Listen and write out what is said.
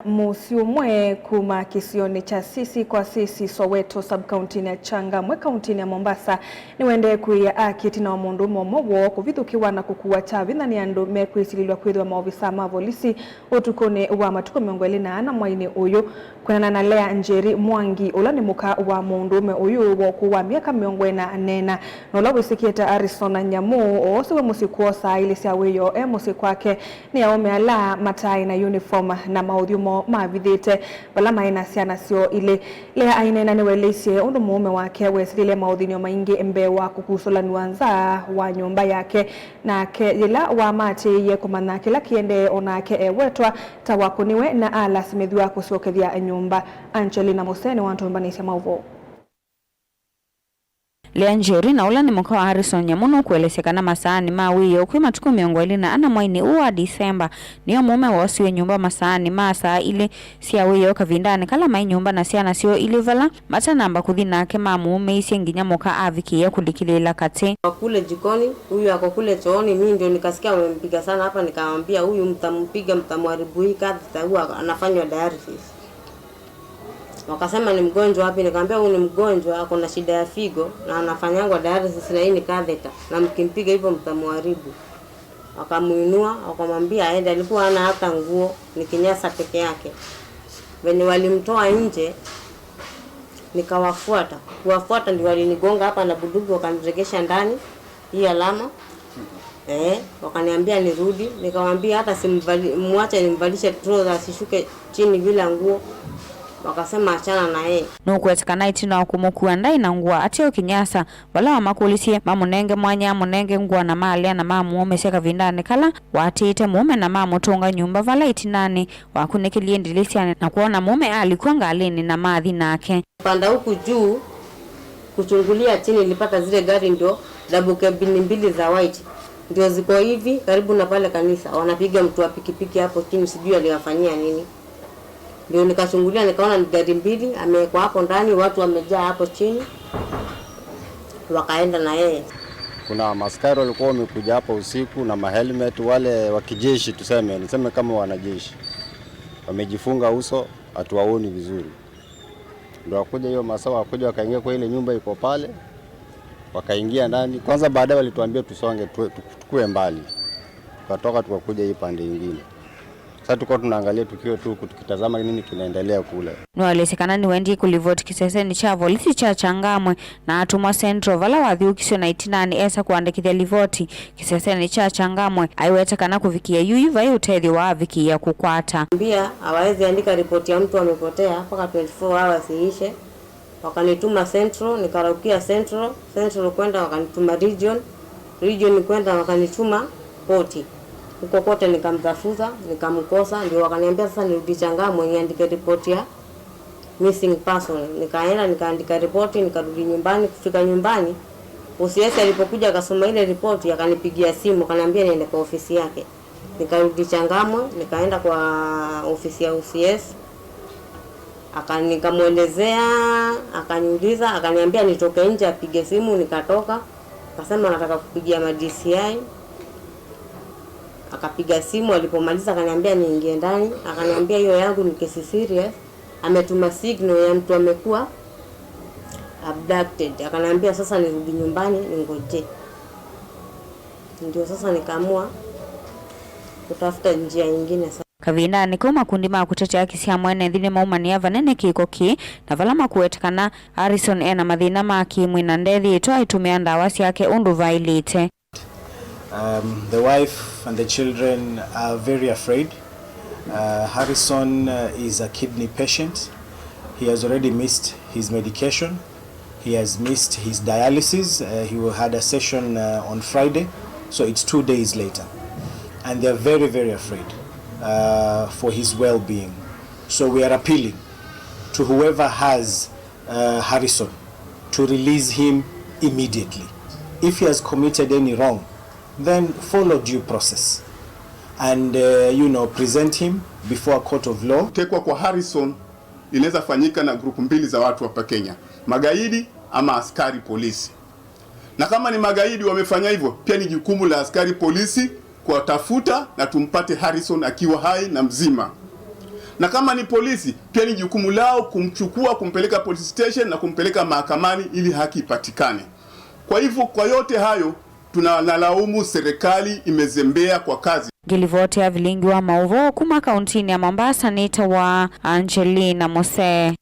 Musiumwe kuma kisioni cha Sisi kwa Sisi Soweto subkaunti ya Changamwe kaunti ya Mombasa niwende kuia akitina wa mundu momowo kuvithukiwa na kukuwa cha vitha ni andu mekwisililwa kwithiwa maofisa ma volisi utukuni wa matuku 24 mwaini uyu. Kwinana na Lea Njeri Mwangi ula ni muka wa mundume uyu woku wa miaka 44 na ula wisikiite Harrison Nyamu oosiwe musyi kwoo saa ili sya wiyo e musyi kwake ni aume ala matai na uniform na mauthiu moo mavithite vala mai na syana syoo ili. Lea ainena niweleisye undu muume wake wesilile mauthinio maingi mbee wa kukusulanwa nza wa nyumba yake nake yila wamatiiye kumanya kila kiendee onake ewetwa ta wakuniwe na alasimithwa kusyokethya nyumba. Angelina Museni wantumbanisya mauvoo. Lea Njeri na ula ni muka wa Harrison Nyamu kuelesekana masaani ma wiyo kwi matuku 24 mwaini uu wa Disemba niyo mume woosiwe nyumba masaani ma saa ili sya wiyo kavindani kala mai nyumba na syana syoo ili vala matanamba kuthi nake mamuumiisye nginya muka avikiie kulikilila kati. Kule jikoni, huyu ako kule chooni, mimi ndio nikasikia wamempiga sana hapa, nikamwambia huyu mtampiga, mtamharibu hii kazi, huwa anafanywa dialysis. Wakasema ni mgonjwa wapi? Nikamwambia huyu ni mgonjwa, ako na shida ya figo na anafanyangwa dialysis na hii ni catheter, na mkimpiga hivyo mtamharibu. Wakamuinua, wakamwambia aende, alikuwa hana hata nguo, ni kinyasa peke yake. Venye walimtoa nje nikawafuata. Kuwafuata ndio walinigonga hapa na bunduki, wakaniregesha ndani hii alama. Wakaniambia nirudi, nikamwambia hata simvali, mwache nimvalishe trouser asishuke chini bila nguo. Wakasema achana na yeye. Nukuwetekana itina wa kumukua ndai na ngua ateo kinyasa wala wamakulisye mamunenge mwanya munenge ngua na malya na mamuumesya kavindani kala watiite mume na mamutunga nyumba vala itinani wakunikilie ndilisyani na kuona mume alikuwa ngalini na mathi nake. Panda huku juu kuchungulia chini, nilipata zile gari ndio double cabin mbili za white ndio ziko hivi karibu na pale kanisa, wanapiga mtu wa pikipiki hapo chini, sijui aliwafanyia nini. Ndio nikachungulia nikaona ni gari mbili amewekwa hapo ndani, watu wamejaa hapo chini, wakaenda na yeye. Kuna maskari walikuwa wamekuja hapa usiku na mahelmet, wale wa kijeshi, tuseme niseme kama wanajeshi, wamejifunga uso, hatuwaoni vizuri. Ndio wakuja hiyo masaa, wakuja wakaingia kwa ile nyumba iko pale, wakaingia ndani kwanza. Baadaye walituambia tusonge, tukue mbali, tukatoka tukakuja hii pande nyingine. Sasa tuko tunaangalia tukio tu tukitazama nini kinaendelea kule. Niwalesekana niwendi kulivoti kiseseni cha volisi cha Changamwe na atumwa Central vala wathiukiswe na itinani esa kuandikithya livoti kiseseni cha Changamwe aiwetekana kuvikia yuyu vai utethi wa avikia kukwata. Ambia hawawezi andika ripoti ya mtu amepotea mpaka 24 hours iishe. Wakanituma Central, nikaraukia Central, Central kwenda wakanituma Region, Region kwenda wakanituma Poti. Huko kote nikamtafuta, nikamkosa, ndio wakaniambia sasa nirudi Changamwe niandike ripoti ya missing person. Nikaenda nikaandika ripoti, nikarudi nyumbani. Kufika nyumbani, OCS alipokuja akasoma ile ripoti, akanipigia simu, akaniambia niende kwa ofisi yake. Nikarudi Changamwe, nikaenda kwa ofisi ya OCS. Nikamuelezea, akaniuliza, akaniambia nitoke nje apige simu, nikatoka. Akasema nataka kupigia ma DCI. Akapiga simu, alipomaliza akaniambia niingie ndani, akaniambia hiyo yangu ni kesi serious, ametuma signal ya mtu amekuwa abducted. Akaniambia sasa nirudi nyumbani ningoje. Ndio sasa nikaamua kutafuta njia nyingine sasa. Kavindani kau makundi ma kutetea haki sya mwene nthi nimaumania vanene kiko ki na vala makuwetekana Harrison ena mathina ma kimwi na ndethiitwe aitumia ndawa syake undu vailite. The wife and the children are very afraid. Harrison is a kidney patient. He has already missed his medication. He has missed his dialysis. He had a session on Friday, so it's 2 days later. And they're very, very afraid for his well-being. So we are appealing to whoever has Harrison to release him immediately. If he has committed any wrong, then follow due process and present him before a court of law. Kutekwa kwa Harrison inaweza fanyika na grupu mbili za watu hapa Kenya, magaidi ama askari polisi. Na kama ni magaidi wamefanya hivyo, pia ni jukumu la askari polisi kuwatafuta na tumpate Harrison akiwa hai na mzima. Na kama ni polisi, pia ni jukumu lao kumchukua, kumpeleka police station na kumpeleka mahakamani ili haki ipatikane. Kwa hivyo, kwa yote hayo tunalaumu serikali imezembea kwa kazi. Ngilivotea vilingi wa mauvo kuma kauntini ya Mombasa nita wa Angelina Mose.